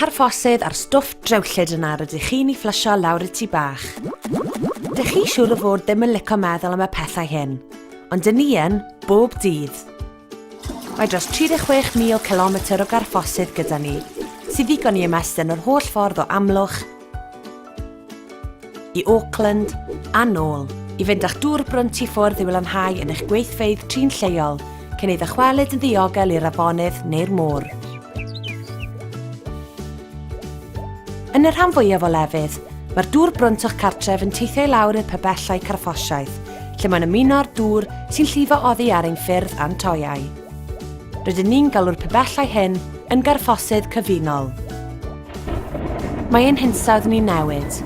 Carffosydd a'r stwff drewllyd yna rydych chi'n ei fflysio lawr y tŷ bach. Dych chi siŵr o fod ddim yn lico meddwl am y pethau hyn, ond dyn ni yn, bob dydd. Mae dros 36,000 cilometr o garffosydd gyda ni, sy'n ddigon i ymestyn yr holl ffordd o Amlwch i Auckland a nôl, i fynd â'ch dŵr brwnt i ffwrdd i'w lanhau yn eich gweithfeydd trin lleol cyn ei ddychwelyd yn ddiogel i'r afonydd neu'r môr. Yn y rhan fwyaf o lefydd, mae'r dŵr brwnt o'ch cartref yn teithio i lawr i'r pibellau carffosiaeth, lle mae'n ymuno â'r dŵr sy'n llifo oddi ar ein ffyrdd a'n toeau. Rydyn ni'n galw'r pibellau hyn yn garffosydd cyfunol. Mae ein hinsawdd ni'n newid.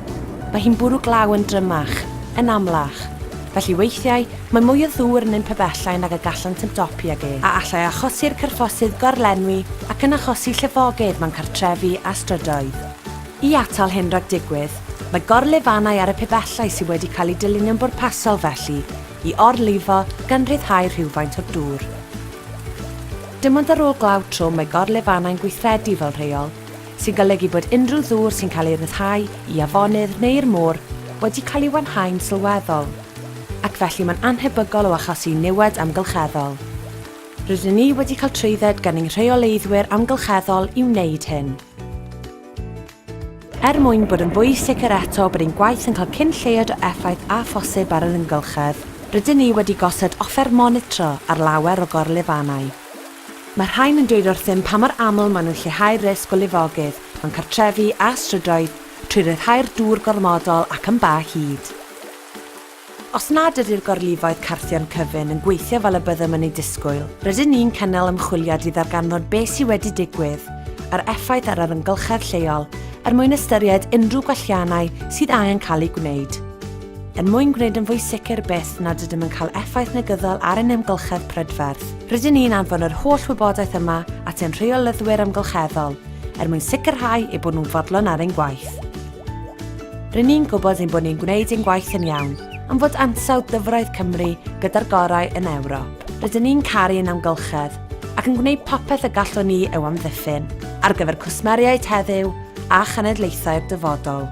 Mae hi'n bwrw glaw yn drymach, yn amlach. Felly weithiau, mae mwy o ddŵr yn ein pibellau nag y gallant ymdopi ag e, a allai achosi'r carffosydd gorlenwi ac yn achosi llifogydd mewn cartrefi a strydoedd. I atal hyn rhag digwydd, mae gorlifannau ar y pibellau sydd wedi cael eu dylunio'n bwrpasol felly i orlifo gan ryddhau rhywfaint o'r dŵr. Dim ond ar ôl glaw trwm mae gorlifannau'n gweithredu fel rheol, sy'n golygu bod unrhyw ddŵr sy'n cael ei ryddhau i afonydd neu'r môr wedi cael ei wanhau'n sylweddol, ac felly mae'n annhebygol o achosi niwed amgylcheddol. Rydyn ni wedi cael trwydded gan ein rheoleiddwyr amgylcheddol i wneud hyn. Er mwyn bod yn fwy sicr eto bod ein gwaith yn cael cyn lleied o effaith â phosib ar yr amgylchedd, rydyn ni wedi gosod offer monitro ar lawer o gorlifannau. Mae'r rhain yn dweud wrthym pa mor aml maen nhw'n lleihau'r risg o lifogydd mewn cartrefi a strydoedd trwy ryddhau'r dŵr gormodol ac yn ba hyd. Os nad ydy'r gorlifoedd carthion cyfun yn gweithio fel y byddem yn ei disgwyl, rydyn ni'n cynnal ymchwiliad i ddarganfod beth sydd wedi digwydd a'r effaith ar yr amgylchedd lleol er mwyn ystyried unrhyw gwelliannau sydd angen cael eu gwneud. Er mwyn gwneud yn fwy sicr byth nad ydym yn cael effaith negyddol ar ein hamgylchedd prydferth, rydyn ni'n anfon yr holl wybodaeth yma at ein rheolyddwyr amgylcheddol er mwyn sicrhau eu bod nhw'n fodlon ar ein gwaith. Rŷn ni'n gwybod ein bod ni'n gwneud ein gwaith yn iawn, am fod ansawdd dyfroedd Cymru gyda'r gorau yn Ewrop. Rydyn ni'n caru ein amgylchedd ac yn gwneud popeth y gallwn ni i'w amddiffyn, ar gyfer cwsmeriaid heddiw a chenedlaethau'r dyfodol.